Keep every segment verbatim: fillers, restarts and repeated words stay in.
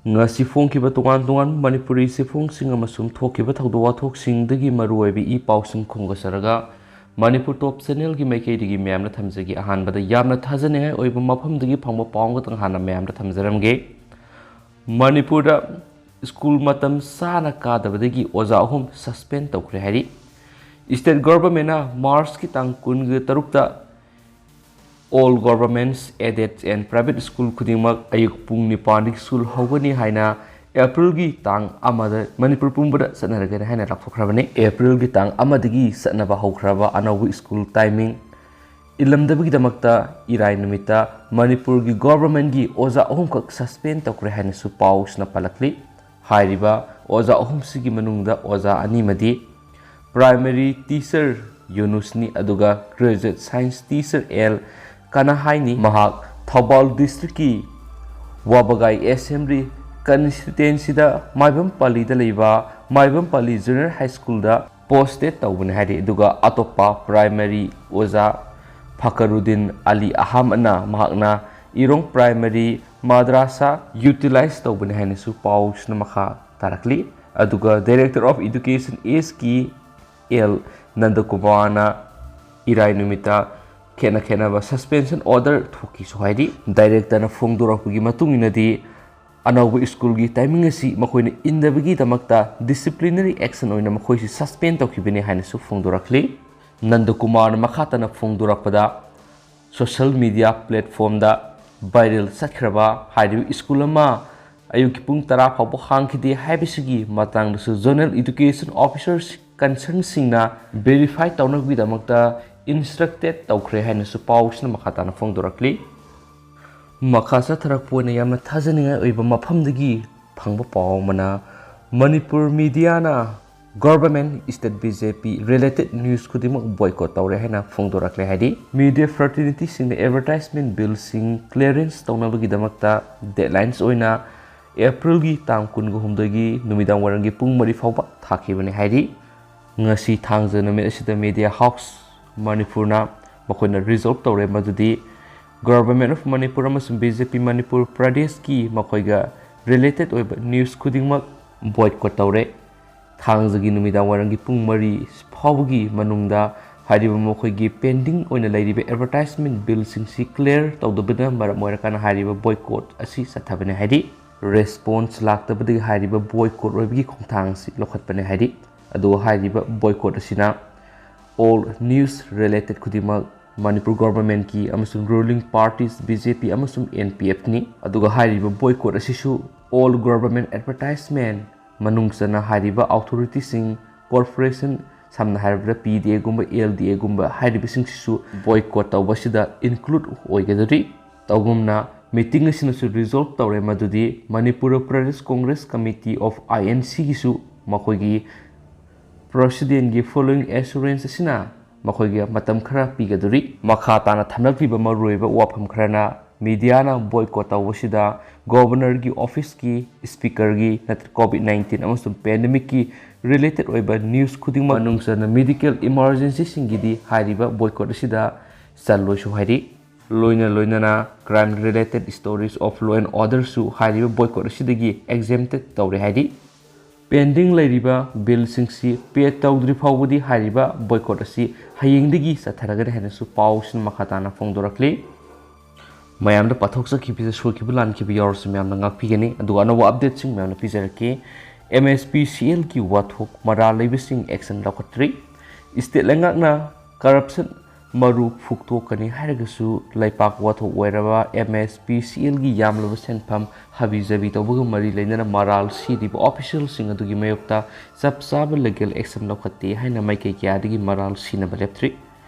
ꯉꯁꯤ ꯐꯣꯡꯈꯤꯕ ꯇꯣꯉꯥꯟ ꯇꯣꯉꯥꯟꯕ ꯃꯅꯤꯄꯨꯔꯤ ꯆꯦꯐꯣꯡꯁꯤꯡ ꯑꯃꯁꯨꯡ ꯊꯣꯛꯈꯤꯕ ꯊꯧꯗꯣꯛ ꯋꯥꯊꯣꯛꯁꯤꯡꯗꯒꯤ ꯃꯔꯨꯑꯣꯏꯕ ꯏ ꯄꯥꯎꯁꯤꯡ ꯈꯣꯝꯒꯠꯆꯔꯒ ꯃꯅꯤꯄꯨꯔ ꯇꯣꯞ ꯆꯦꯅꯦꯜꯒꯤ ꯃꯥꯏꯀꯩꯗꯒꯤ ꯃꯌꯥꯝꯅ ꯊꯝꯖꯒꯦ꯫ ꯑꯍꯥꯟꯕꯗ ꯌꯥꯝꯅ ꯊꯥꯖꯅꯤꯡꯉꯥꯏ ꯑꯣꯏꯕ ꯃꯐꯝꯗꯒꯤ ꯐꯪꯕ ꯄꯥꯎ ꯑꯃꯈꯛꯇꯪ ꯍꯥꯟꯅ ꯃꯌꯥꯝꯗ ꯊꯝꯖꯔꯝꯒꯦ꯫ ꯃꯅꯤꯄꯨꯔꯗ ꯁ꯭ꯀꯨꯜ ꯃꯇꯝ ꯆꯥꯅ ꯀꯥꯗꯕꯗꯒꯤ ꯑꯣꯖꯥ ꯑꯍꯨꯝ ꯁꯁꯄꯦꯟ ꯇꯧꯈ꯭ꯔꯦ ꯍꯥꯏꯔꯤ꯫ ꯁ꯭ꯇꯦꯠ ꯒꯣꯚꯔꯟꯃꯦꯟꯠꯅ ꯃꯥꯔꯆꯀꯤ ꯇꯥꯡ ꯀꯨꯟꯒ ꯇꯔꯨꯛꯇ all governments, aided and private school ꯈꯨꯗꯤꯡꯃꯛ ꯑꯌꯨꯛ ꯄꯨꯡ ꯅꯤꯄꯥꯟꯗꯒꯤ ꯁ꯭ꯀꯨꯜ ꯍꯧꯒꯅꯤ ꯍꯥꯏꯅ ꯑꯦꯄ꯭ꯔꯤꯜꯒꯤ ꯇꯥꯡ ꯑꯃꯗ ꯃꯅꯤꯄꯨꯔ ꯄꯨꯝꯕꯗ ꯆꯠꯅꯔꯒꯅꯤ ꯍꯥꯏꯅ ꯂꯥꯎꯊꯣꯛꯈ꯭ꯔꯕꯅꯤ꯫ ꯑꯦꯄ꯭ꯔꯤꯜꯒꯤ ꯇꯥꯡ ꯑꯃꯗꯒꯤ ꯆꯠꯅꯕ ꯍꯧꯈ꯭ꯔꯕ ꯑꯅꯧꯕ ꯁ꯭ꯀꯨꯜ ꯇꯥꯏꯃꯤꯡ ꯏꯜꯂꯝꯗꯕꯒꯤꯗꯃꯛꯇ ꯏꯔꯥꯏ ꯅꯨꯃꯤꯠꯇ ꯃꯅꯤꯄꯨꯔꯒꯤ ꯒꯣꯚꯔꯟꯃꯦꯟꯠꯀꯤ ꯑꯣꯖꯥ ꯑꯍꯨꯝꯈꯛ ꯁꯁꯄꯦꯟ ꯇꯧꯈ꯭ꯔꯦ ꯍꯥꯏꯅꯁꯨ ꯄꯥꯎꯁꯤꯅ ꯄꯜꯂꯛꯂꯤ꯫ ꯍꯥꯏꯔꯤꯕ ꯑꯣꯖꯥ ꯑꯍꯨꯝꯁꯤꯒꯤ ꯃꯅꯨꯡꯗ ꯑꯣꯖꯥ ꯑꯅꯤꯃꯗꯤ primary teacher ꯌꯨꯅꯨꯁꯅꯤ, ꯑꯗꯨꯒ graduate science teacher ꯑꯦꯜ ꯀꯅꯥꯍꯥꯏꯅꯤ꯫ ꯃꯍꯥꯛ ꯊꯧꯕꯥꯜ ꯗꯤꯁꯇ꯭ꯔꯤꯛꯀꯤ ꯋꯥꯕꯒꯥꯏ ꯑꯦꯁꯦꯝꯕ꯭ꯂꯤ ꯀꯟꯁꯇꯤꯇ꯭ꯋꯦꯟꯁꯤꯗ ꯃꯥꯏꯕꯝꯄꯜꯂꯤꯗ ꯂꯩꯕ ꯃꯥꯏꯕꯝꯄꯜꯂꯤ ꯖꯨꯅꯤꯌꯔ ꯍꯥꯏ ꯁ꯭ꯀꯨꯜꯗ ꯄꯣꯁꯇꯦꯠ ꯇꯧꯕꯅꯤ ꯍꯥꯏꯔꯤ꯫ ꯑꯗꯨꯒ ꯑꯇꯣꯞꯄ ꯄ꯭ꯔꯥꯏꯃꯔꯤ ꯑꯣꯖꯥ ꯐꯀꯔꯨꯗꯤꯟ ꯑꯂꯤ ꯑꯍꯃꯗꯅ ꯃꯍꯥꯛꯅ ꯏꯔꯣꯡ ꯄ꯭ꯔꯥꯏꯃꯔꯤ ꯃꯗ꯭ꯔꯥꯁꯥ ꯌꯨꯇꯤꯂꯥꯏꯖ ꯇꯧꯕꯅꯤ ꯍꯥꯏꯅꯁꯨ ꯄꯥꯎꯁꯤꯅ ꯃꯈꯥ ꯇꯥꯔꯛꯂꯤ꯫ ꯑꯗꯨꯒ Director of Education S K L ꯅꯟꯗꯀꯨꯃꯥꯔꯅ ꯏꯔꯥꯏ ꯅꯨꯃꯤꯠꯇ ꯈꯦꯠꯅ ꯈꯦꯠꯅꯕ ꯁꯁꯄꯦꯟꯁꯟ ꯑꯣꯔꯗꯔ ꯊꯣꯛꯈꯤꯁꯨ ꯍꯥꯏꯔꯤ꯫ ꯗꯥꯏꯔꯦꯛꯇꯔꯅ ꯐꯣꯡꯗꯣꯔꯛꯄꯒꯤ ꯃꯇꯨꯡ ꯏꯟꯅꯗꯤ ꯑꯅꯧꯕ ꯁ꯭ꯀꯨꯜꯒꯤ ꯇꯥꯏꯃꯤꯡ ꯑꯁꯤ ꯃꯈꯣꯏꯅ ꯏꯟꯗꯕꯒꯤꯗꯃꯛꯇ ꯗꯤꯁꯤꯄ꯭ꯂꯤꯅꯔꯤ ꯑꯦꯛꯁꯟ ꯑꯣꯏꯅ ꯃꯈꯣꯏꯁꯤ ꯁꯁꯄꯦꯟ ꯇꯧꯈꯤꯕꯅꯤ ꯍꯥꯏꯅꯁꯨ ꯐꯣꯡꯗꯣꯔꯛꯂꯤ꯫ ꯅꯟꯗꯀꯨꯃꯥꯔꯅ ꯃꯈꯥ ꯇꯥꯅ ꯐꯣꯡꯗꯣꯔꯛꯄꯗ, ꯁꯣꯁꯤꯌꯦꯜ ꯃꯤꯗꯤꯌꯥ ꯄ꯭ꯂꯦꯠꯐꯣꯝꯗ ꯚꯥꯏꯔꯦꯜ ꯆꯠꯈ꯭ꯔꯕ ꯍꯥꯏꯔꯤꯕ ꯁ꯭ꯀꯨꯜ ꯑꯃ ꯑꯌꯨꯛꯀꯤ ꯄꯨꯡ ꯇꯔꯥ ꯐꯥꯎꯕ ꯍꯥꯡꯈꯤꯗꯦ ꯍꯥꯏꯕꯁꯤꯒꯤ ꯃꯇꯥꯡꯗꯁꯨ ꯖꯣꯅꯦꯜ ꯏꯗꯨꯀꯦꯁꯟ ꯑꯣꯐꯤꯁꯔ ꯀꯟꯁꯔꯟꯁꯤꯡꯅ ꯚꯦꯔꯤꯐꯥꯏ ꯇꯧꯅꯕꯒꯤꯗꯃꯛꯇ ꯏꯟꯁꯇ꯭ꯔꯛꯇꯦꯠ ꯇꯧꯈ꯭ꯔꯦ ꯍꯥꯏꯅꯁꯨ ꯄꯥꯎꯁꯤꯅ ꯃꯈꯥ ꯇꯥꯅ ꯐꯣꯡꯗꯣꯔꯛꯂꯤ꯫ ꯃꯈꯥ ꯆꯠꯊꯔꯛꯄ ꯑꯣꯏꯅ ꯌꯥꯝꯅ ꯊꯥꯖꯅꯤꯡꯉꯥꯏ ꯑꯣꯏꯕ ꯃꯐꯝꯗꯒꯤ ꯐꯪꯕ ꯄꯥꯎ ꯑꯃꯅ, ꯃꯅꯤꯄꯨꯔ ꯃꯤꯗꯤꯌꯥꯅ government, state B J P related news ꯈꯨꯗꯤꯡꯃꯛ ꯕꯣꯏꯀꯣꯠ ꯇꯧꯔꯦ ꯍꯥꯏꯅ ꯐꯣꯡꯗꯣꯔꯛꯂꯦ ꯍꯥꯏꯔꯤ꯫ ꯃꯤꯗꯤꯌꯥ ꯐ꯭ꯔꯇꯔꯅꯤꯇꯤꯁꯤꯡꯅ ꯑꯦꯗꯚꯔꯇꯥꯏꯖꯃꯦꯟꯠ ꯕꯤꯜꯁꯤꯡ ꯀ꯭ꯂꯤꯌꯥꯔꯦꯟꯁ ꯇꯧꯅꯕꯒꯤꯗꯃꯛꯇ ꯗꯦꯗꯂꯥꯏꯟꯁ ꯑꯣꯏꯅ ꯑꯦꯄ꯭ꯔꯤꯜꯒꯤ ꯇꯥꯡ ꯀꯨꯟꯒ ꯍꯨꯝꯗꯣꯏꯒꯤ ꯅꯨꯃꯤꯗꯥꯡ ꯋꯥꯏꯔꯝꯒꯤ ꯄꯨꯡ ꯃꯔꯤ ꯐꯥꯎꯕ ꯊꯥꯈꯤꯕꯅꯤ ꯍꯥꯏꯔꯤ꯫ ꯉꯁꯤ ꯊꯥꯡꯖ ꯅꯨꯃꯤꯠ ꯑꯁꯤꯗ ꯃꯤꯗꯤꯌꯥ ꯍꯥꯎꯁ ꯃꯅꯤꯄꯨꯔꯅ ꯃꯈꯣꯏꯅ ꯔꯤꯖꯣꯜꯕ ꯇꯧꯔꯦ ꯃꯗꯨꯗꯤ ꯒꯣꯚꯔꯟꯃꯦꯟꯠ ꯑꯣꯐ ꯃꯅꯤꯄꯨꯔ ꯑꯃꯁꯨꯡ ꯕꯤ ꯖꯦ ꯄꯤ ꯃꯅꯤꯄꯨꯔ ꯄ꯭ꯔꯗꯦꯁꯀꯤ ꯃꯈꯣꯏꯒ ꯔꯤꯂꯦꯇꯦꯠ ꯑꯣꯏꯕ ꯅ꯭ꯌꯨꯁ ꯈꯨꯗꯤꯡꯃꯛ ꯕꯣꯏꯀꯣꯠ ꯇꯧꯔꯦ꯫ ꯊꯥꯡꯖꯒꯤ ꯅꯨꯃꯤꯗꯥꯡ ꯋꯥꯏꯔꯝꯒꯤ ꯄꯨꯡ ꯃꯔꯤ ꯐꯥꯎꯕꯒꯤ ꯃꯅꯨꯡꯗ ꯍꯥꯏꯔꯤꯕ ꯃꯈꯣꯏꯒꯤ ꯄꯦꯟꯗꯤꯡ ꯑꯣꯏꯅ ꯂꯩꯔꯤꯕ ꯑꯦꯗꯚꯔꯇꯥꯏꯖꯃꯦꯟ ꯕꯤꯜꯁꯤꯡꯁꯤ ꯀ꯭ꯂꯤꯌꯥꯔ ꯇꯧꯗꯕꯅ ꯃꯔꯝ ꯑꯣꯏꯔꯀꯥꯟꯗ ꯍꯥꯏꯔꯤꯕ ꯕꯣꯏꯀꯣꯠ ꯑꯁꯤ ꯆꯠꯊꯕꯅꯤ ꯍꯥꯏꯔꯤ꯫ ꯔꯦꯁꯄꯣꯟꯁ ꯂꯥꯛꯇꯕꯗꯒꯤ ꯍꯥꯏꯔꯤꯕ ꯕꯣꯏꯀꯣꯠ ꯑꯣꯏꯕꯒꯤ ꯈꯣꯡꯊꯥꯡ ꯑꯁꯤ ꯂꯧꯈꯠꯄꯅꯤ ꯍꯥꯏꯔꯤ꯫ ꯑꯗꯨꯒ ꯍꯥꯏꯔꯤꯕ ꯕꯣꯏꯀꯣꯠ ꯑꯁꯤꯅ ꯑꯣꯜ ꯅ꯭ꯌꯨꯁ ꯔꯤꯂꯦꯇꯦꯠ ꯈꯨꯗꯤꯡꯃꯛ ꯃꯅꯤꯄꯨꯔ ꯒꯣꯚꯔꯟꯃꯦꯟꯠꯀꯤ ꯑꯃꯁꯨꯡ ꯔꯨꯂꯤꯡ ꯄꯥꯔꯇꯤꯁ ꯕꯤ ꯖꯦ ꯄꯤ ꯑꯃꯁꯨꯡ ꯑꯦꯟ ꯄꯤ ꯑꯦꯐꯅꯤ꯫ ꯑꯗꯨꯒ ꯍꯥꯏꯔꯤꯕ ꯕꯣꯏꯀꯣꯠ ꯑꯁꯤꯁꯨ ꯑꯣꯜ ꯒꯣꯚꯔꯟꯃꯦꯟꯠ ꯑꯦꯗꯚꯔꯇꯥꯏꯖꯃꯦꯟ ꯃꯅꯨꯡ ꯆꯟꯅ ꯍꯥꯏꯔꯤꯕ ꯑꯣꯊꯣꯔꯤꯇꯤꯁꯤꯡ, ꯀꯣꯔꯄꯣꯔꯦꯁꯟ, ꯁꯝꯅ ꯍꯥꯏꯔꯕꯗ ꯄꯤ ꯗꯤ ꯑꯦꯒꯨꯝꯕ, ꯑꯦꯜ ꯗꯤ ꯑꯦꯒꯨꯝꯕ ꯍꯥꯏꯔꯤꯕꯁꯤꯡꯁꯤꯁꯨ ꯕꯣꯏꯀꯣꯠ ꯇꯧꯕꯁꯤꯗ ꯏꯟꯀ꯭ꯂꯨꯗ ꯑꯣꯏꯒꯗꯧꯔꯤ꯫ ꯇꯧꯒꯨꯝꯅ ꯃꯤꯇꯤꯡ ꯑꯁꯤꯅꯁꯨ ꯔꯤꯖꯣꯜꯕ ꯇꯧꯔꯦ ꯃꯗꯨꯗꯤ Manipur Pradesh Congress committee of I N ꯁꯤꯒꯤꯁꯨ ꯃꯈꯣꯏꯒꯤ ꯄ꯭ꯔꯁꯤꯗꯦꯟꯒꯤ ꯐꯣꯂꯣꯋꯤꯡ ꯑꯦꯁꯨꯔꯦꯟꯁ ꯑꯁꯤꯅ ꯃꯈꯣꯏꯒꯤ ꯃꯇꯝ ꯈꯔ ꯄꯤꯒꯗꯧꯔꯤ꯫ ꯃꯈꯥ ꯇꯥꯅ ꯊꯝꯂꯛꯂꯤꯕ ꯃꯔꯨꯑꯣꯏꯕ ꯋꯥꯐꯝ ꯈꯔꯅ ꯃꯤꯗꯤꯌꯥꯅ ꯕꯣꯏꯀꯣꯠ ꯇꯧꯕꯁꯤꯗ ꯒꯣꯚꯔꯅꯔꯒꯤ ꯑꯣꯐꯤꯁꯀꯤ ꯁ꯭ꯄꯤꯀꯔꯒꯤ ꯅꯠꯇ꯭ꯔꯒ ꯀꯣꯚꯤꯗ ꯅꯥꯏꯟꯇꯤꯟ ꯑꯃꯁꯨꯡ ꯄꯦꯟꯗꯦꯃꯤꯛꯀꯤ ꯔꯤꯂꯦꯇꯦꯠ ꯑꯣꯏꯕ ꯅ꯭ꯌꯨꯁ ꯈꯨꯗꯤꯡꯃꯛ ꯃꯅꯨꯡ ꯆꯟꯅ ꯃꯦꯗꯤꯀꯦꯜ ꯏꯃꯥꯔꯖꯦꯟꯁꯤꯁꯤꯡꯒꯤꯗꯤ ꯍꯥꯏꯔꯤꯕ ꯕꯣꯏꯀꯣꯠ ꯑꯁꯤꯗ ꯆꯜꯂꯣꯏꯁꯨ ꯍꯥꯏꯔꯤ꯫ ꯂꯣꯏꯅ ꯂꯣꯏꯅꯅ crime related stories of law and orderꯁꯨ ꯍꯥꯏꯔꯤꯕ ꯕꯣꯏꯀꯣꯠ ꯑꯁꯤꯗꯒꯤ exempted ꯇꯧꯔꯦ ꯍꯥꯏꯔꯤ꯫ ꯄꯦꯟꯗꯤꯡ ꯂꯩꯔꯤꯕ ꯕꯤꯜꯁꯤꯡꯁꯤ ꯄꯦ ꯇꯧꯗ꯭ꯔꯤ ꯐꯥꯎꯕꯗꯤ ꯍꯥꯏꯔꯤꯕ ꯕꯣꯏꯀꯣꯠ ꯑꯁꯤ ꯍꯌꯦꯡꯗꯒꯤ ꯆꯠꯊꯔꯒꯅꯤ ꯍꯥꯏꯅꯁꯨ ꯄꯥꯎꯁꯤꯅ ꯃꯈꯥ ꯇꯥꯅ ꯐꯣꯡꯗꯣꯔꯛꯂꯤ꯫ ꯃꯌꯥꯝꯗ ꯄꯥꯊꯣꯛꯆꯈꯤꯕꯗ ꯁꯣꯏꯈꯤꯕ ꯂꯥꯟꯈꯤꯕ ꯌꯥꯎꯔꯁꯨ ꯃꯌꯥꯝꯅ ꯉꯥꯛꯄꯤꯒꯅꯤ꯫ ꯑꯗꯨꯒ ꯑꯅꯧꯕ ꯑꯞꯗꯦꯠꯁꯤꯡ ꯃꯌꯥꯝꯅ ꯄꯤꯖꯔꯛꯀꯦ꯫ ꯑꯦꯝ ꯑꯦꯁ ꯄꯤ ꯁꯤ ꯑꯦꯜꯒꯤ ꯋꯥꯊꯣꯛ ꯃꯔꯥꯜ ꯂꯩꯕꯁꯤꯡ ꯑꯦꯛꯁꯟ ꯂꯧꯈꯠꯇ꯭ꯔꯤ꯫ ꯁ꯭ꯇꯦꯠ ꯂꯩꯉꯥꯛꯅ ꯀꯔꯞꯁꯟ ꯃꯔꯨ ꯐꯨꯛꯇꯣꯛꯀꯅꯤ ꯍꯥꯏꯔꯒꯁꯨ ꯂꯩꯄꯥꯛ ꯋꯥꯊꯣꯛ ꯑꯣꯏꯔꯕ ꯑꯦꯝ ꯑꯦꯁ ꯄꯤ ꯁꯤ ꯑꯦꯜꯒꯤ ꯌꯥꯝꯂꯕ ꯁꯦꯟꯐꯝ ꯍꯥꯕꯤ ꯖꯥꯕꯤ ꯇꯧꯕꯒ ꯃꯔꯤ ꯂꯩꯅꯅ ꯃꯔꯥꯜ ꯁꯤꯔꯤꯕ ꯑꯣꯐꯤꯁꯤꯌꯦꯜꯁꯤꯡ ꯑꯗꯨꯒꯤ ꯃꯥꯌꯣꯛꯇ ꯆꯞ ꯆꯥꯕ ꯂꯤꯒꯦꯜ ꯑꯦꯛꯁꯟ ꯂꯧꯈꯠꯇꯦ ꯍꯥꯏꯅ ꯃꯥꯏꯀꯩ ꯀꯌꯥꯗꯒꯤ ꯃꯔꯥꯜ ꯁꯤꯅꯕ ꯂꯦꯞꯇ꯭ꯔꯤ꯫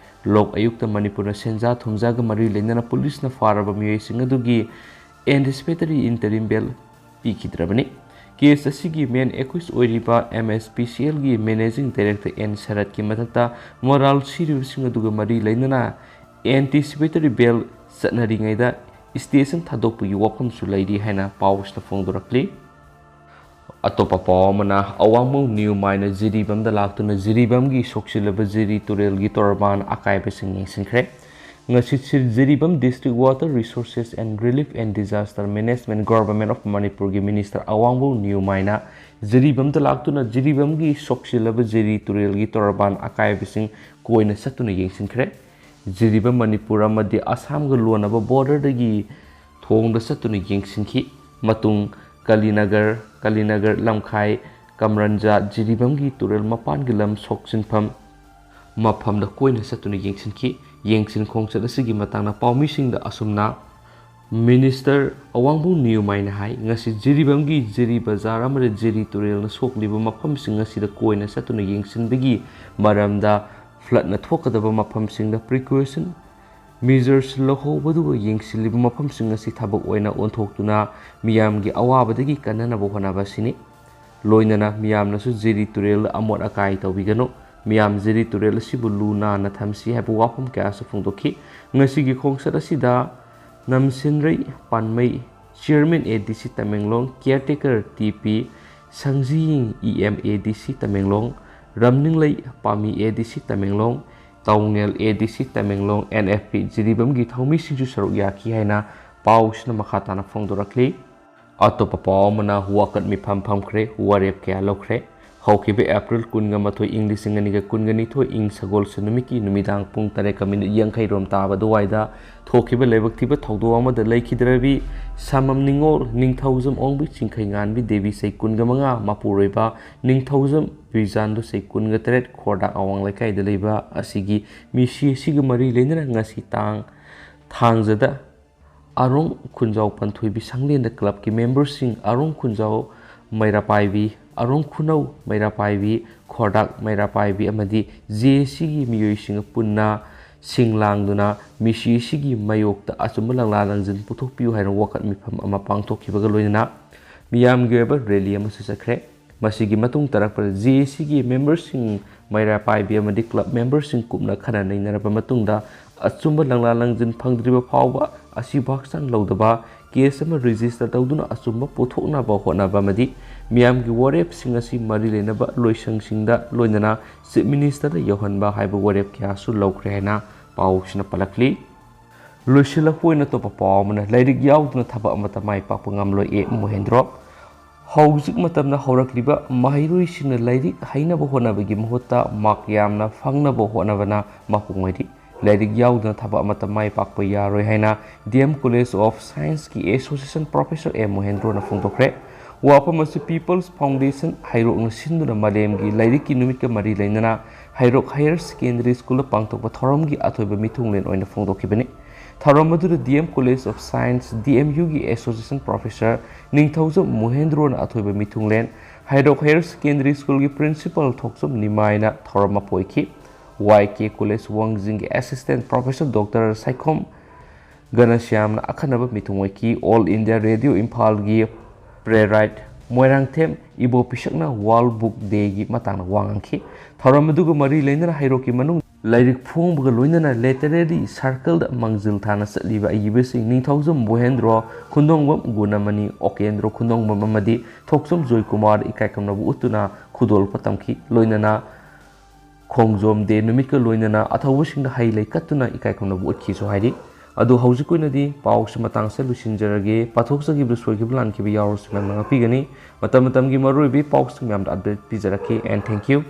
ꯂꯣꯛ ꯑꯌꯨꯛꯇ ꯃꯅꯤꯄꯨꯔꯅ ꯁꯦꯟꯖꯥ ꯊꯨꯝꯖꯥꯒ ꯃꯔꯤ ꯂꯩꯅꯅ ꯄꯨꯂꯤꯁꯅ ꯐꯥꯔꯕ ꯃꯤꯑꯣꯏꯁꯤꯡ ꯑꯗꯨꯒꯤ anticipatory interim bail ꯄꯤꯈꯤꯗ꯭ꯔꯕꯅꯤ꯫ ꯀꯦꯁ ꯑꯁꯤꯒꯤ ꯃꯦꯟ ꯑꯦꯀ꯭ꯌꯨꯁ ꯑꯣꯏꯔꯤꯕ ꯑꯦꯝ ꯑꯦꯁ ꯄꯤ ꯁꯤ ꯑꯦꯜꯒꯤ ꯃꯦꯅꯦꯖꯤꯡ ꯗꯥꯏꯔꯦꯛꯇꯔ ꯑꯦꯟ ꯁꯔꯠꯀꯤ ꯃꯊꯛꯇ ꯃꯔꯥꯜ ꯁꯤꯔꯤꯕꯁꯤꯡ ꯑꯗꯨꯒ ꯃꯔꯤ ꯂꯩꯅꯅ anticipatory bail ꯆꯠꯅꯔꯤꯉꯩꯗ ꯁ꯭ꯇꯦꯁꯟ ꯊꯥꯗꯣꯛꯄꯒꯤ ꯋꯥꯐꯝꯁꯨ ꯂꯩꯔꯤ ꯍꯥꯏꯅ ꯄꯥꯎꯁꯤꯗ ꯐꯣꯡꯗꯣꯔꯛꯂꯤ꯫ ꯑꯇꯣꯞꯄ ꯄꯥꯎ ꯑꯃꯅ, ꯑꯋꯥꯡꯃꯧ ꯅ꯭ꯌꯨ ꯃꯥꯏꯅ ꯖꯤꯔꯤꯕꯥꯝꯗ ꯂꯥꯛꯇꯨꯅ ꯖꯤꯔꯤꯕꯥꯝꯒꯤ ꯁꯣꯛꯆꯤꯜꯂꯕ ꯖꯤꯔꯤ ꯇꯨꯔꯦꯜꯒꯤ ꯇꯣꯔꯕꯥꯟ ꯑꯀꯥꯏꯕꯁꯤꯡ ꯌꯦꯡꯁꯤꯟꯈ꯭ꯔꯦ꯫ ꯉꯁꯤ sir Jiribam District Water Resources and Relief and Disaster Management, Government of Manipurꯒꯤ Minister ꯑꯋꯥꯡꯕꯧ ꯅꯤꯌꯨꯃꯥꯏꯅ ꯖꯤꯔꯤꯕꯥꯝꯗ ꯂꯥꯛꯇꯨꯅ ꯖꯤꯔꯤꯕꯥꯝꯒꯤ ꯁꯣꯛꯆꯤꯜꯂꯕ ꯖꯤꯔꯤ ꯇꯨꯔꯦꯜꯒꯤ ꯇꯣꯔꯕꯥꯟ ꯑꯀꯥꯏꯕꯁꯤꯡ ꯀꯣꯏꯅ ꯆꯠꯇꯨꯅ ꯌꯦꯡꯁꯤꯟꯈ꯭ꯔꯦ꯫ ꯖꯤꯔꯤꯕꯥꯝ ꯃꯅꯤꯄꯨꯔ ꯑꯃꯗꯤ ꯑꯁꯥꯝꯒ ꯂꯣꯟꯅꯕ borderꯗꯒꯤ ꯊꯣꯡꯗ ꯆꯠꯇꯨꯅ ꯌꯦꯡꯁꯤꯟꯈꯤ꯫ ꯃꯇꯨꯡ ꯀꯂꯤꯅꯒꯔ, ꯀꯂꯤꯅꯒꯔ, ꯂꯝꯈꯥꯏ, ꯀꯝꯔꯟꯖꯥ, ꯖꯤꯔꯤꯕꯥꯝꯒꯤ ꯇꯨꯔꯦꯜ ꯃꯄꯥꯟꯒꯤ ꯂꯝ ꯁꯣꯛꯆꯤꯟꯐꯝ ꯃꯐꯝꯗ ꯀꯣꯏꯅ ꯆꯠꯇꯨꯅ ꯌꯦꯡꯁꯤꯟꯈꯤ꯫ ꯌꯦꯡꯁꯤꯟ ꯈꯣꯡꯆꯠ ꯑꯁꯤꯒꯤ ꯃꯇꯥꯡꯗ ꯄꯥꯎꯃꯤꯁꯤꯡꯗ ꯑꯁꯨꯝꯅ Minister ꯑꯋꯥꯡꯕꯧ ꯅꯤꯌꯨꯃꯥꯏꯅ ꯍꯥꯏ, ꯉꯁꯤ ꯖꯤꯔꯤꯕꯥꯝꯒꯤ ꯖꯤꯔꯤ ꯕꯖꯥꯔ ꯑꯃꯗꯤ ꯖꯤꯔꯤ ꯇꯨꯔꯦꯜꯅ ꯁꯣꯛꯂꯤꯕ ꯃꯐꯝꯁꯤꯡ ꯑꯁꯤꯗ ꯀꯣꯏꯅ ꯆꯠꯇꯨꯅ ꯌꯦꯡꯁꯤꯟꯕꯒꯤ ꯃꯔꯝꯗ floodꯅ ꯊꯣꯛꯀꯗꯕ ꯃꯐꯝꯁꯤꯡꯗ precaution measures ꯂꯧꯍꯧꯕꯗꯨꯒ ꯌꯦꯡꯁꯤꯜꯂꯤꯕ ꯃꯐꯝꯁꯤꯡ ꯑꯁꯤ ꯊꯕꯛ ꯑꯣꯏꯅ ꯑꯣꯟꯊꯣꯛꯇꯨꯅ ꯃꯤꯌꯥꯝꯒꯤ ꯑꯋꯥꯕꯗꯒꯤ ꯀꯟꯅꯅꯕ ꯍꯣꯠꯅꯕ ꯑꯁꯤꯅꯤ꯫ ꯂꯣꯏꯅꯅ ꯃꯤꯌꯥꯝꯅꯁꯨ ꯖꯤꯔꯤ ꯇꯨꯔꯦꯜꯗ ꯑꯃꯣꯠ ꯑꯀꯥꯏ ꯇꯧꯕꯤꯒꯅꯨ꯫ ꯃꯤꯌꯥꯝ ꯖꯤꯔꯤ ꯇꯨꯔꯦꯜ ꯑꯁꯤꯕꯨ ꯂꯨ ꯅꯥꯟꯅ ꯊꯝꯁꯤ ꯍꯥꯏꯕ ꯋꯥꯐꯝ ꯀꯌꯥꯁꯨ ꯐꯣꯡꯗꯣꯛꯈꯤ꯫ ꯉꯁꯤꯒꯤ ꯈꯣꯡꯆꯠ ꯑꯁꯤꯗ ꯅꯝꯁꯤꯟꯔꯩ ꯄꯥꯟꯃꯩ, Chairman A D C Tamenglong, Caretaker T P ꯁꯪꯖꯤꯌꯤꯡ, E M A D C Tamenglong, ꯔꯝꯅꯤꯡꯂꯩ ꯄꯥꯝꯃꯤ, A D C Tamenglong, ꯇꯥꯎꯉꯦꯜ, A D C Tamenglong, N F P ꯖꯤꯔꯤꯕꯥꯝꯒꯤ ꯊꯧꯃꯤꯁꯤꯡꯁꯨ ꯁꯔꯨꯛ ꯌꯥꯈꯤ ꯍꯥꯏꯅ ꯄꯥꯎꯁꯤꯅ ꯃꯈꯥ ꯇꯥꯅ ꯐꯣꯡꯗꯣꯔꯛꯂꯤ꯫ ꯑꯇꯣꯞꯄ ꯄꯥꯎ ꯑꯃꯅ ꯋꯥꯀꯠ ꯃꯤꯐꯝ ꯐꯝꯈ꯭ꯔꯦ, ꯋꯥꯔꯦꯞ ꯀꯌꯥ ꯂꯧꯈ꯭ꯔꯦ꯫ ꯍꯧꯈꯤꯕ April ꯀꯨꯟꯒ ꯃꯥꯊꯣꯏ, ꯏꯪ ꯂꯤꯁꯤꯡ ꯑꯅꯤꯒ ꯀꯨꯟꯒ ꯅꯤꯊꯣꯏ, ꯏꯪ ꯁꯒꯣꯜꯁꯦꯟ ꯅꯨꯃꯤꯠꯀꯤ ꯅꯨꯃꯤꯗꯥꯡ ꯄꯨꯡ ꯇꯔꯦꯠꯀ ꯃꯤꯅꯤꯠ ꯌꯥꯡꯈꯩ ꯔꯣꯝ ꯇꯥꯕ ꯑꯗꯨꯋꯥꯏꯗ ꯊꯣꯛꯈꯤꯕ ꯂꯥꯏꯕꯛ ꯊꯤꯕ ꯊꯧꯗꯣꯛ ꯑꯃꯗ ꯂꯩꯈꯤꯗ꯭ꯔꯕꯤ ꯁꯥꯃꯝ ꯅꯤꯉꯣꯜ, ꯅꯤꯡꯊꯧꯖꯝ ꯑꯣꯡꯕꯤ, ꯆꯤꯡꯈꯩꯉꯥꯟꯕꯤ ꯗꯦꯕꯤ ꯆꯍꯤ ꯀꯨꯟꯒ ꯃꯉꯥ, ꯃꯄꯨꯔꯣꯏꯕ ꯅꯤꯡꯊꯧꯖꯝ ꯕꯤꯖꯥꯟꯗꯨ ꯆꯍꯤ ꯀꯨꯟꯒ ꯇꯔꯦꯠ, ꯈꯣꯔꯗꯥꯛ ꯑꯋꯥꯡ ꯂꯩꯀꯥꯏꯗ ꯂꯩꯕ ꯑꯁꯤꯒꯤ ꯃꯤꯁꯤ ꯑꯁꯤꯒ ꯃꯔꯤ ꯂꯩꯅꯅ ꯉꯁꯤ ꯇꯥꯡ ꯊꯥꯡꯖꯗ ꯑꯔꯣꯡ ꯈꯨꯟꯖꯥꯎ ꯄꯟꯊꯣꯏꯕꯤ ꯁꯪꯂꯦꯟꯗ clubꯀꯤ memberꯁꯤꯡ ꯑꯔꯣꯡ ꯈꯨꯟꯖꯥꯎ ꯃꯩꯔꯥ ꯄꯥꯏꯕꯤ, ꯑꯔꯣꯡ ꯈꯨꯅꯧ ꯃꯩꯔꯥ ꯄꯥꯏꯕꯤ, ꯈꯣꯔꯗꯥꯛ ꯃꯩꯔꯥ ꯄꯥꯏꯕꯤ ꯑꯃꯗꯤ J A Cꯒꯤ ꯃꯤꯑꯣꯏꯁꯤꯡꯒ ꯄꯨꯟꯅ ꯁꯤꯡ ꯂꯥꯡꯗꯨꯅ ꯃꯤꯁꯤ ꯑꯁꯤꯒꯤ ꯃꯥꯌꯣꯛꯇ ꯑꯆꯨꯝꯕ ꯂꯪꯂꯥ ꯂꯪꯖꯤꯟ ꯄꯨꯊꯣꯛꯄꯤꯌꯨ ꯍꯥꯏꯅ ꯋꯥꯀꯠ ꯃꯤꯐꯝ ꯑꯃ ꯄꯥꯡꯊꯣꯛꯈꯤꯕꯒ ꯂꯣꯏꯅꯅ ꯃꯤꯌꯥꯝꯒꯤ ꯑꯣꯏꯕ rally ꯑꯃꯁꯨ ꯆꯠꯈ꯭ꯔꯦ꯫ ꯃꯁꯤꯒꯤ ꯃꯇꯨꯡ ꯇꯥꯔꯛꯄꯗ J A Cꯒꯤ memberꯁꯤꯡ ꯃꯩꯔꯥ ꯄꯥꯏꯕꯤ ꯑꯃꯗꯤ club memberꯁꯤꯡ ꯀꯨꯞꯅ ꯈꯟꯅ ꯅꯩꯅꯔꯕ ꯃꯇꯨꯡꯗ ꯑꯆꯨꯝꯕ ꯂꯪꯂꯥ ꯂꯪꯖꯤꯟ ꯐꯪꯗ꯭ꯔꯤꯕ ꯐꯥꯎꯕ ꯑꯁꯤꯕꯨ ꯍꯛꯆꯥꯡ ꯂꯧꯗꯕ case ꯑꯃ register ꯇꯧꯗꯨꯅ ꯑꯆꯨꯝꯕ ꯄꯨꯊꯣꯛꯅꯕ ꯍꯣꯠꯅꯕ ꯑꯃꯗꯤ ꯃꯤꯌꯥꯝꯒꯤ ꯋꯥꯔꯦꯞꯁꯤꯡ ꯑꯁꯤ ꯃꯔꯤ ꯂꯩꯅꯕ ꯂꯣꯏꯁꯪꯁꯤꯡꯗ ꯂꯣꯏꯅꯅ Chief Ministerꯗ ꯌꯧꯍꯟꯕ ꯍꯥꯏꯕ ꯋꯥꯔꯦꯞ ꯀꯌꯥꯁꯨ ꯂꯧꯈ꯭ꯔꯦ ꯍꯥꯏꯅ ꯄꯥꯎꯁꯤꯅ ꯄꯜꯂꯛꯂꯤ꯫ ꯂꯣꯏꯁꯤꯜꯂꯛꯄ ꯑꯣꯏꯅ ꯑꯇꯣꯞꯄ ꯄꯥꯎ ꯑꯃꯅ, ꯂꯥꯏꯔꯤꯛ ꯌꯥꯎꯗꯅ ꯊꯕꯛ ꯑꯃꯠꯇ ꯃꯥꯏ ꯄꯥꯛꯄ ꯉꯝꯂꯣꯏ ꯑꯦ ꯃꯣꯍꯦꯟꯗ꯭ꯔꯣ꯫ ꯍꯧꯖꯤꯛ ꯃꯇꯝꯗ ꯍꯧꯔꯛꯂꯤꯕ ꯃꯍꯩꯔꯣꯏꯁꯤꯡꯅ ꯂꯥꯏꯔꯤꯛ ꯍꯩꯅꯕ ꯍꯣꯠꯅꯕꯒꯤ ꯃꯍꯨꯠꯇ ꯃꯥꯔꯛ ꯌꯥꯝꯅ ꯐꯪꯅꯕ ꯍꯣꯠꯅꯕꯅ ꯃꯄꯨꯡ ꯑꯣꯏꯔꯤ꯫ ꯂꯥꯏꯔꯤꯛ ꯌꯥꯎꯗꯅ ꯊꯕꯛ ꯑꯃꯠꯇ ꯃꯥꯏ ꯄꯥꯛꯄ ꯌꯥꯔꯣꯏ ꯍꯥꯏꯅ ꯗꯤ ꯑꯦꯝ ꯀꯣꯂꯦꯖ ꯑꯣꯐ ꯁꯥꯏꯟꯁꯀꯤ ꯑꯦꯁꯣꯁꯤꯌꯦꯁꯟ ꯄ꯭ꯔꯣꯐꯦꯁꯔ ꯑꯦꯝ ꯃꯣꯍꯦꯟꯗ꯭ꯔꯣꯅ ꯐꯣꯡꯗꯣꯛꯈ꯭ꯔꯦ꯫ ꯋꯥꯐꯝ ꯑꯁꯤ ꯄꯤꯄꯜꯁ ꯐꯥꯎꯟꯗꯦꯁꯟ ꯍꯩꯔꯣꯛꯅ ꯁꯤꯟꯗꯨꯅ ꯃꯥꯂꯦꯝꯒꯤ ꯂꯥꯏꯔꯤꯛꯀꯤ ꯅꯨꯃꯤꯠꯀ ꯃꯔꯤ ꯂꯩꯅꯅ ꯍꯩꯔꯣꯛ ꯍꯥꯌꯔ ꯁꯦꯀꯦꯟꯗꯔꯤ ꯁ꯭ꯀꯨꯜꯗ ꯄꯥꯡꯊꯣꯛꯄ ꯊꯧꯔꯝꯒꯤ ꯑꯊꯣꯏꯕ ꯃꯤꯊꯨꯡꯂꯦꯟ ꯑꯣꯏꯅ ꯐꯣꯡꯗꯣꯛꯈꯤꯕꯅꯤ꯫ ꯊꯧꯔꯝ ꯑꯗꯨꯗ D M college of science, D M ꯌꯨꯒꯤ ꯑꯦꯁꯣꯁꯤꯌꯦꯁꯟ ꯄ꯭ꯔꯣꯐꯦꯁꯔ ꯅꯤꯡꯊꯧꯖꯝ ꯃꯣꯍꯦꯟꯗ꯭ꯔꯣꯅ ꯑꯊꯣꯏꯕ ꯃꯤꯊꯨꯡꯂꯦꯟ, ꯍꯩꯔꯣꯛ ꯍꯥꯌꯔ ꯁꯦꯀꯦꯟꯗꯔꯤ ꯁ꯭ꯀꯨꯜꯒꯤ ꯄ꯭ꯔꯤꯟꯁꯤꯄꯜ ꯊꯣꯛꯆꯨꯝ ꯅꯤꯃꯥꯏꯅ ꯊꯧꯔꯝ ꯃꯄꯨ ꯑꯣꯏꯈꯤ꯫ ꯋꯥꯏ ꯀꯦ ꯀꯣꯂꯦꯖ ꯋꯥꯡꯖꯤꯡꯒꯤ ꯑꯦꯁꯤꯁꯇꯦꯟꯠ ꯄ꯭ꯔꯣꯐꯦꯁꯔ ꯗꯣꯛꯇꯔ ꯁꯥꯏꯈꯣꯝ ꯒꯅꯁ꯭ꯌꯥꯝꯅ ꯑꯈꯟꯅꯕ ꯃꯤꯊꯨꯡ ꯑꯣꯏꯈꯤ꯫ ꯑꯣꯜ ꯏꯟꯗꯤꯌꯥ ꯔꯦꯗꯤꯑꯣ ꯏꯝꯐꯥꯜꯒꯤ ꯄ꯭ꯔꯦꯔꯥꯏꯠ ꯃꯣꯏꯔꯥꯡꯊꯦꯝ ꯏꯕꯣ ꯄꯤꯁꯛꯅ ꯋꯥꯔꯜ ꯕꯨꯛ ꯗꯦꯒꯤ ꯃꯇꯥꯡꯗ ꯋꯥ ꯉꯥꯡꯈꯤ꯫ ꯊꯧꯔꯝ ꯑꯗꯨꯒ ꯃꯔꯤ ꯂꯩꯅꯅ ꯍꯩꯔꯣꯛꯀꯤ ꯃꯅꯨꯡ ꯂꯥꯏꯔꯤꯛ ꯐꯣꯡꯕꯒ ꯂꯣꯏꯅꯅ ꯂꯦꯇꯔꯦꯔꯤ ꯁꯥꯔꯀꯜꯗ ꯃꯥꯡꯖꯤꯜ ꯊꯥꯅ ꯆꯠꯂꯤꯕ ꯑꯏꯕꯁꯤꯡ ꯅꯤꯡꯊꯧꯖꯝ ꯃꯣꯍꯦꯟꯗ꯭ꯔꯣ ꯈꯨꯟꯗꯣꯡꯕꯝ, ꯒꯨꯅꯃꯅꯤ, ꯑꯣꯀꯦꯟꯗ꯭ꯔꯣ ꯈꯨꯟꯗꯣꯡꯕꯝ ꯑꯃꯗꯤ ꯊꯣꯛꯆꯨꯝ ꯖꯣꯏꯀꯨꯃꯥꯔꯗ ꯏꯀꯥꯏ ꯈꯨꯝꯅꯕ ꯎꯠꯇꯨꯅ ꯈꯨꯗꯣꯜꯄꯣꯠ ꯇꯝꯈꯤ꯫ ꯂꯣꯏꯅꯅ ꯈꯣꯡꯖꯣꯝ ꯗꯦ ꯅꯨꯃꯤꯠꯀ ꯂꯣꯏꯅꯅ ꯑꯊꯧꯕꯁꯤꯡꯗ ꯍꯩ ꯂꯩ ꯀꯠꯇꯨꯅ ꯏꯀꯥꯏ ꯈꯨꯝꯅꯕ ꯎꯠꯈꯤꯁꯨ ꯍꯥꯏꯔꯤ꯫ ꯑꯗꯨ ꯍꯧꯖꯤꯛꯀꯤ ꯑꯣꯏꯅꯗꯤ ꯄꯥꯎꯁꯤ ꯃꯇꯥꯡꯁꯤꯗ ꯂꯣꯏꯁꯤꯟꯖꯔꯒꯦ꯫ ꯄꯥꯊꯣꯛꯆꯈꯤꯕꯗ ꯁꯣꯏꯈꯤꯕ ꯂꯥꯟꯈꯤꯕ ꯌꯥꯎꯔꯁꯨ ꯃꯌꯥꯝꯅ ꯉꯥꯛꯄꯤꯒꯅꯤ꯫ ꯃꯇꯝ ꯃꯇꯝꯒꯤ ꯃꯔꯨꯑꯣꯏꯕ ꯄꯥꯎꯁꯤꯡ ꯃꯌꯥꯝꯗ update ꯄꯤꯖꯔꯛꯈꯤ꯫ And thank you꯫